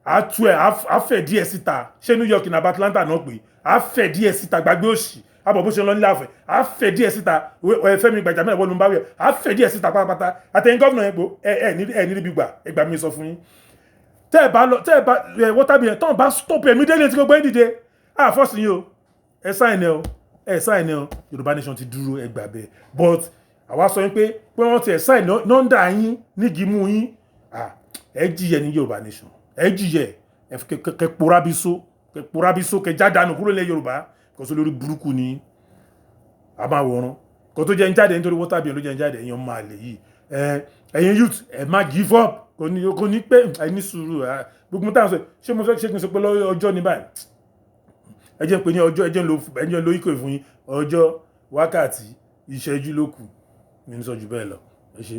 á tú ẹ, á fẹ̀ díẹ̀ síta. Ṣé New York ní Atlanta náà pé á fẹ̀ díẹ̀ síta? Gbàgbé òṣì àbọ̀ bó ṣe lọ nílé àfẹ́, á fẹ̀ díẹ̀ síta. Fẹ́mi Gbàjàmílà wọ́n ló ń bá wẹ̀, á fẹ̀ díẹ̀ síta pátápátá. Àtẹ̀yìn gómìnà yẹn gbó ẹ ẹ ní ẹ ní níbi gbà ẹ gbà mí sọ fún yín. Tẹ́ ẹ bá lọ, tẹ́ ẹ bá ẹ water bill tán bá stop ẹ immediately tí gbogbo ẹ dìde, á force yín o. Ẹ sign ẹ o, ẹ sign ẹ o. Yorùbá nation ti dúró, ẹ gbà bẹ́ẹ̀. But àwa sọ yín pé wọ́n ti ẹ̀ sign nọ́ńdà yín nígi mú yín, ẹ jìyẹ ní Yorùbá nation, ẹ jìyẹ. Ẹ kẹ porabiso, kẹ porabiso, kẹ jádànù kúrò lẹ Yorùbá. Kò sí lórí burúkú ni a máa wòran kò tó jẹ́ ń jáde nítorí water bill ló jẹ́ ń jáde. Ẹ̀yin ọmọ àlè yìí, ẹ̀yin youth, ẹ má give up. Kò ní pé ẹ ní sùúrù. Gbogbo táwọn sọ, ṣé mo fẹ́ ṣé kí n sọ pé ọjọ́ ní báyìí? Ẹ jẹ́ ń pè ní ọjọ́, ẹ jẹ́ ń lo ikọ̀ fún yín. Ọjọ́, wákàtí, ìṣẹ́jú ló kù. Mi ní sọ jù bẹ́ẹ̀ lọ. Ẹ ṣé.